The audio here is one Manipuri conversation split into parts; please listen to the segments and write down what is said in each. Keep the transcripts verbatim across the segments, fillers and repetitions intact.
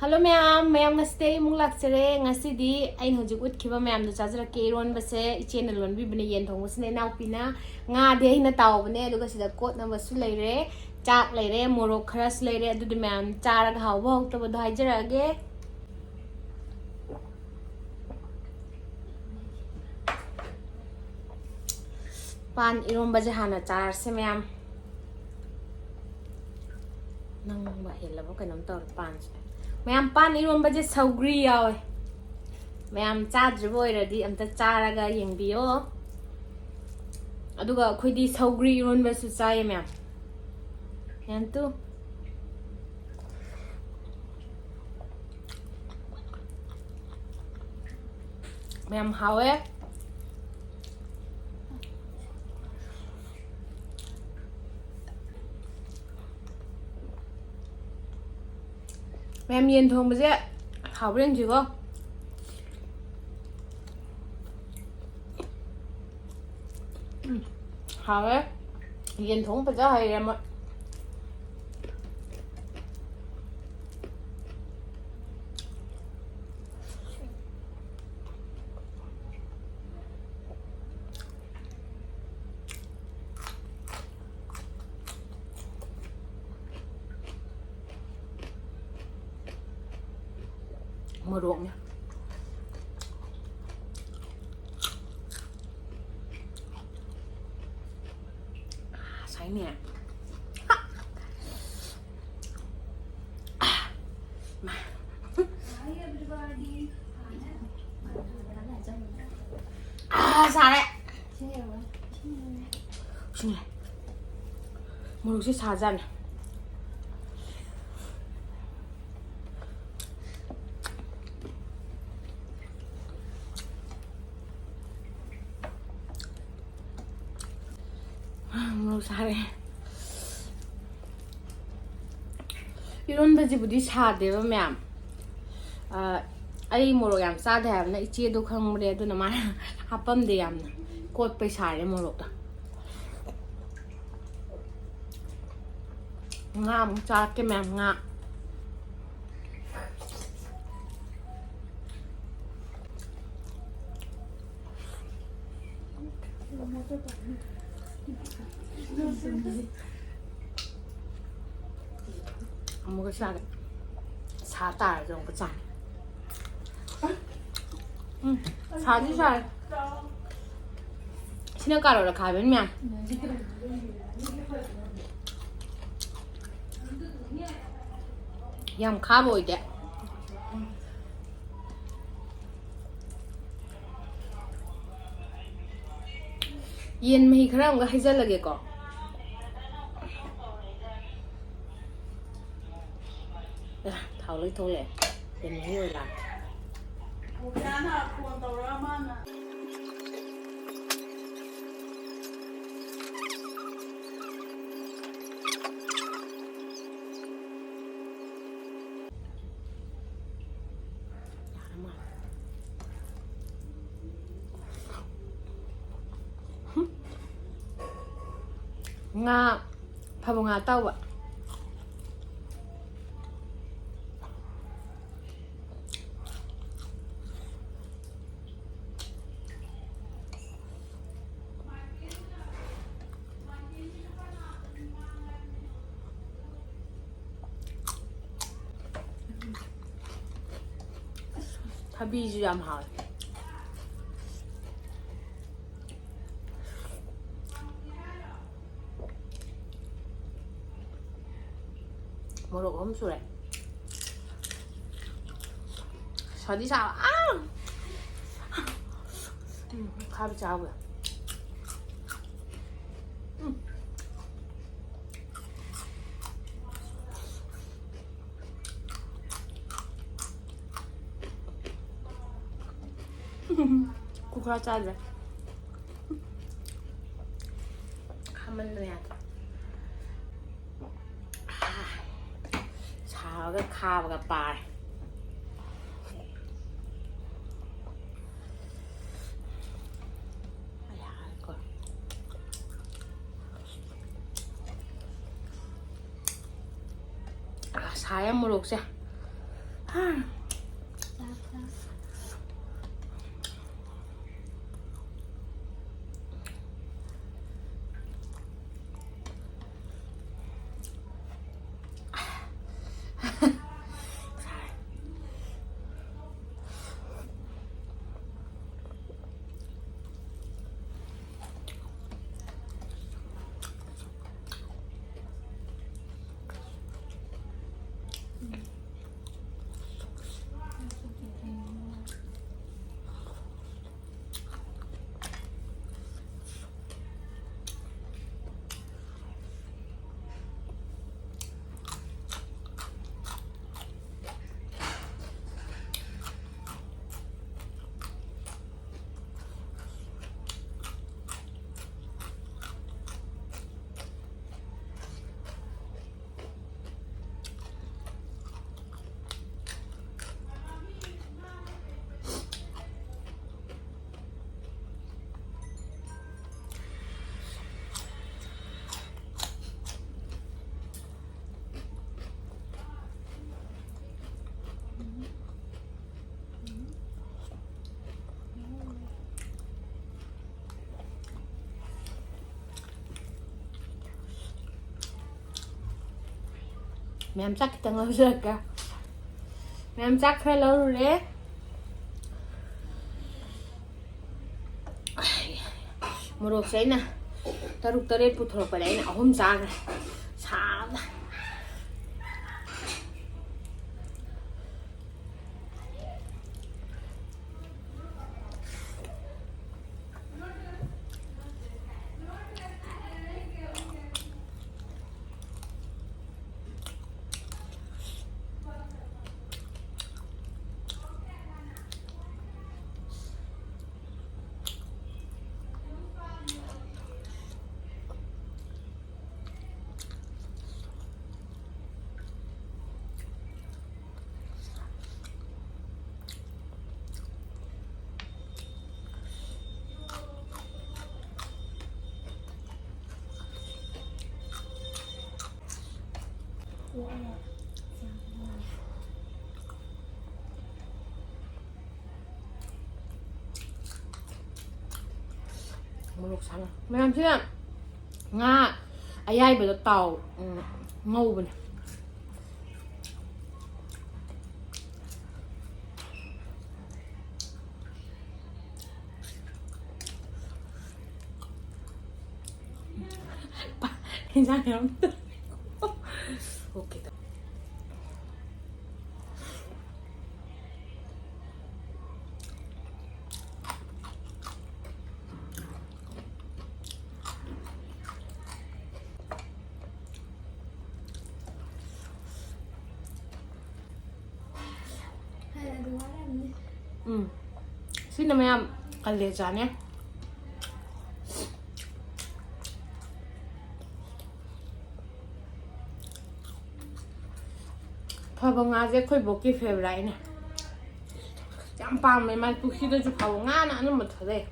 ꯍꯜꯂꯣ ꯃꯌꯥꯝ, ꯃꯌꯥꯝ ꯉꯁꯤꯗꯤ ꯑꯩ ꯑꯃꯨꯛ ꯂꯥꯛꯆꯔꯦ꯫ ꯉꯁꯤꯗꯤ ꯑꯩꯅ ꯍꯧꯖꯤꯛ ꯎꯠꯈꯤꯕ ꯃꯌꯥꯝꯗꯣ ꯆꯥꯖꯔꯛꯀꯦ꯫ ꯏꯔꯣꯟꯕꯁꯦ ꯏꯆꯦꯅ ꯂꯣꯟꯕꯤꯕꯅꯦ, ꯌꯦꯟ ꯊꯣꯡꯕꯁꯤꯅ ꯏꯅꯥꯎꯄꯤꯅ, ꯉꯥꯗꯤ ꯑꯩꯅ ꯇꯥꯎꯕꯅꯦ, ꯑꯗꯨꯒ ꯁꯤꯗ ꯀꯣꯠꯅꯕꯁꯨ ꯂꯩꯔꯦ, ꯆꯥꯛ ꯂꯩꯔꯦ, ꯃꯣꯔꯣꯛ ꯈꯔꯁꯨ ꯂꯩꯔꯦ꯫ ꯑꯗꯨꯗꯤ ꯃꯌꯥꯝ ꯆꯥꯔꯒ ꯍꯥꯎꯕ ꯍꯥꯎꯇꯕꯗꯣ ꯍꯥꯏꯖꯔꯛꯑꯒꯦ꯫ ꯄꯥꯟ ꯏꯔꯣꯝꯕꯁꯦ ꯍꯥꯟꯅ ꯆꯥꯔꯁꯦ ꯃꯌꯥꯝ꯫ ꯅꯪꯕ ꯍꯦꯜꯂꯕ ꯀꯩꯅꯣꯝ ꯇꯧꯔꯦ ꯄꯥꯟꯁꯦ꯫ ꯃꯌꯥꯝ, ꯄꯥꯟ ꯏꯔꯣꯝꯕꯁꯦ ꯁꯧꯒ꯭ꯔꯤ ꯌꯥꯎꯋꯦ꯫ ꯃꯌꯥꯝ ꯆꯥꯗ꯭ꯔꯤꯕ ꯑꯣꯏꯔꯗꯤ ꯑꯝꯇ ꯆꯥꯔꯒ ꯌꯦꯡꯕꯤꯌꯣ꯫ ꯑꯗꯨꯒ ꯑꯩꯈꯣꯏꯗꯤ ꯁꯧꯒ꯭ꯔꯤ ꯏꯔꯣꯟꯕꯁꯨ ꯆꯥꯏꯌꯦ ꯃꯌꯥꯝ꯫ ꯌꯥꯝ ꯇꯨ꯫ ꯃꯌꯥꯝ ꯍꯥꯎꯋꯦ꯫ ꯃꯌꯥꯝ ꯌꯦꯟ ꯊꯣꯡꯕꯁꯦ ꯍꯥꯎꯕ꯭ꯔꯥ ꯌꯦꯡꯁꯤꯀꯣ꯫ ꯎꯝ, ꯍꯥꯎꯋꯦ꯫ ꯌꯦꯟ ꯊꯣꯡꯕ ꯐꯖ ꯍꯩꯔꯦ ꯃꯣꯏ꯫ ꯃꯣꯔꯣꯛꯅꯦ꯫ ꯁꯥꯏꯅꯦ꯫ ꯑꯥ, ꯁꯥꯔꯦ꯫ ꯁꯤꯅꯦ꯫ ꯃꯣꯔꯣꯛꯁꯦ ꯁꯥꯖꯥꯠꯅꯦ꯫ ꯃꯣꯔꯣꯛ ꯁꯥꯔꯦ꯫ ꯏꯔꯣꯟꯕꯁꯤꯕꯨꯗꯤ ꯁꯥꯗꯦꯕ ꯃꯌꯥꯝ꯫ ꯑ, ꯑꯩ ꯃꯣꯔꯣꯛ ꯌꯥꯝ ꯆꯥꯗꯦ ꯍꯥꯏꯕꯅ ꯏꯆꯦꯗꯣ ꯈꯪꯕꯅꯦ, ꯑꯗꯨꯅ ꯃꯥꯅ ꯍꯥꯞꯄꯝꯗꯦ ꯌꯥꯝꯅ꯫ ꯀꯣꯠꯄꯩ ꯁꯥꯔꯦ ꯃꯣꯔꯣꯛꯇꯣ꯫ ꯉꯥ ꯑꯃꯨꯛ ꯆꯥꯔꯛꯀꯦ ꯃꯌꯥꯝ, ꯉꯥ꯫ ꯑꯃꯨꯛꯀ ꯆꯥꯒꯦ꯫ ꯁꯥ ꯇꯥꯔꯁꯨ ꯑꯃꯨꯛꯀ ꯆꯥꯒꯦ꯫ ꯎꯝ, ꯁꯥꯗꯤ ꯁꯥꯔꯦ꯫ ꯁꯤꯅ ꯀꯥꯔꯣꯠ ꯑꯈꯥꯕꯤꯅꯤ ꯃꯌꯥꯝ꯫ ꯌꯥꯝ ꯈꯥꯕ ꯑꯣꯏꯗꯦ꯫ ꯌꯦꯟ ꯃꯍꯤ ꯈꯔ ꯑꯃꯒ ꯍꯩꯖꯜꯂꯒꯦꯀꯣ꯫ ꯑꯦ, ꯊꯥꯎ ꯂꯣꯏ ꯊꯣꯛꯂꯛꯑꯦ꯫ ꯌꯦꯟ ꯃꯍꯤ ꯑꯣꯏ ꯂꯥꯛꯑꯦ꯫ ꯉꯥ, ꯐꯕꯧ ꯉꯥ ꯑꯇꯥꯎꯕ꯫ ꯊꯕꯤꯁꯨ ꯌꯥꯝ ꯍꯥꯎꯋꯦ꯫ ꯃꯣꯔꯣꯛ ꯑꯍꯨꯝ ꯁꯨꯔꯦ꯫ ꯁꯥꯗꯤ ꯁꯥꯕ꯫ ꯑꯥ! ꯎꯝ, ꯈꯥꯕꯤ ꯆꯥꯕ꯫ ꯎꯝ꯫ ꯀꯨꯀꯔ ꯆꯥꯗ꯭ꯔꯦ꯫ ꯈꯥꯃꯟꯗꯅ ꯌꯥꯗ꯭ꯔꯦ꯫ ꯁꯥꯕꯒ ꯈꯥꯕꯒ ꯄꯥꯔꯦ꯫ ꯌꯥꯔꯦꯀꯣ꯫ ꯑ, ꯁꯥꯏ ꯌꯥꯝ ꯃꯣꯔꯣꯛꯁꯦ꯫ ꯍꯥ꯫ ꯆꯥꯛ ꯆꯥ꯫ ꯃꯌꯥꯝ ꯆꯥꯛ ꯈꯤꯇꯪ ꯂꯧꯖꯔꯛꯀꯦ꯫ ꯃꯌꯥꯝ ꯆꯥꯛ ꯈꯔ ꯂꯧꯔꯨꯔꯦ꯫ ꯃꯣꯔꯣꯛꯁꯦ ꯑꯩꯅ ꯇꯔꯨꯛ ꯇꯔꯦꯠ ꯄꯨꯊꯣꯔꯛꯄꯗ ꯑꯩꯅ ꯑꯍꯨꯝ ꯆꯥꯈ꯭ꯔꯦ꯫ ꯁꯥꯕꯗ꯫ ꯃꯣꯔꯣꯛ ꯁꯥꯅ ꯃꯌꯥꯝꯁꯤꯅ ꯉꯥ ꯑꯌꯥꯏꯕꯗꯣ ꯇꯥꯎ ꯎꯝ, ꯉꯧꯕꯅꯦ꯫ ꯏꯟꯖꯥꯡ ꯌꯥꯝ ꯑꯣꯀꯦ꯫ ꯎꯝ꯫ ꯁꯤꯅ ꯃꯌꯥꯝ ꯀꯂꯦꯖꯥꯅꯦ꯫ ꯐꯕ ꯉꯥꯁꯦ ꯑꯩꯈꯣꯏ ꯕꯣꯛꯀꯤ ꯐꯦꯚꯔꯥꯏꯠꯅꯦ꯫ ꯌꯥꯝ ꯄꯥꯝꯃꯦ ꯃꯥꯗꯤ꯫ ꯄꯨꯈ꯭ꯔꯤꯗꯁꯨ ꯐꯕ ꯉꯥꯅ ꯑꯅꯝꯕ ꯊꯥꯗꯩ꯫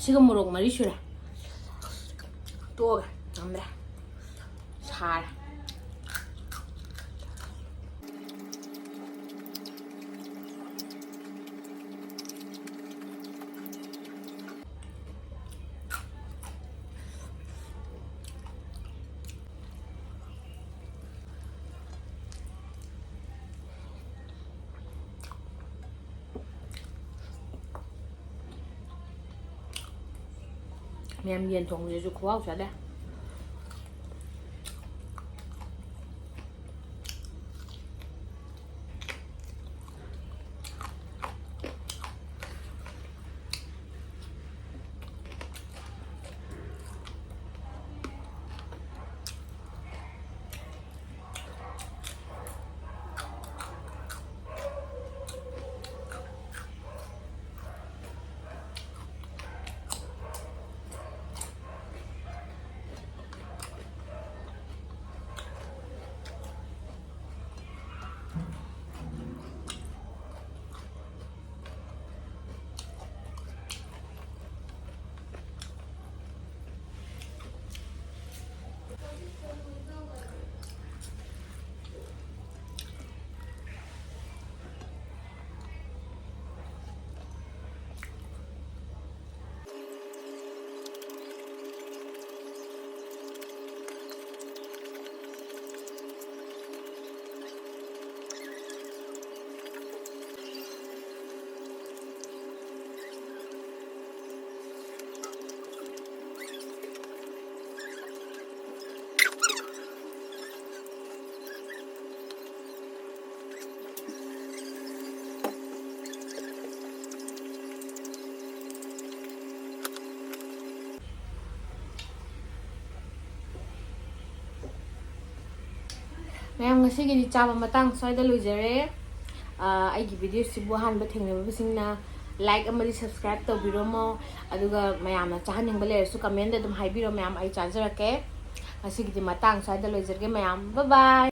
ꯁꯤꯒ ꯃꯣꯔꯣꯛ ꯃꯔꯤ ꯁꯨꯔꯦ꯫ ꯇꯣꯛꯑꯒꯦ꯫ ꯉꯝꯗ꯭ꯔꯦ꯫ ꯁꯥꯔꯦ꯫ ꯃꯌꯥꯝ, ꯌꯦꯟ ꯊꯣꯡꯕꯁꯤꯁꯨ ꯈꯨꯍꯥꯎ ꯆꯥꯗꯦ꯫ ꯃꯌꯥꯝ, ꯉꯁꯤꯒꯤꯗꯤ ꯆꯥꯕ ꯃꯇꯥꯡ ꯁ꯭ꯋꯥꯏꯗ ꯂꯣꯏꯖꯔꯦ꯫ ꯑꯥ, ꯑꯩꯒꯤ ꯚꯤꯗꯤꯑꯣꯁꯤꯕꯨ ꯑꯍꯥꯟꯕ ꯊꯦꯡꯅꯕꯁꯤꯡꯅ like ꯑꯃꯗꯤ subscribe ꯇꯧꯕꯤꯔꯝꯃꯣ꯫ ꯑꯗꯨꯒ ꯃꯌꯥꯝꯅ ꯆꯥꯍꯟꯅꯤꯡꯕ ꯂꯩꯔꯁꯨ comment ꯑꯗꯨꯝ ꯍꯥꯏꯕꯤꯔꯣ ꯃꯌꯥꯝ, ꯑꯩ ꯆꯥꯖꯔꯛꯀꯦ꯫ ꯉꯁꯤꯒꯤꯗꯤ ꯃꯇꯥꯡ ꯁ꯭ꯋꯥꯏꯗ ꯂꯣꯏꯖꯔꯒꯦ ꯃꯌꯥꯝ꯫ Bye bye꯫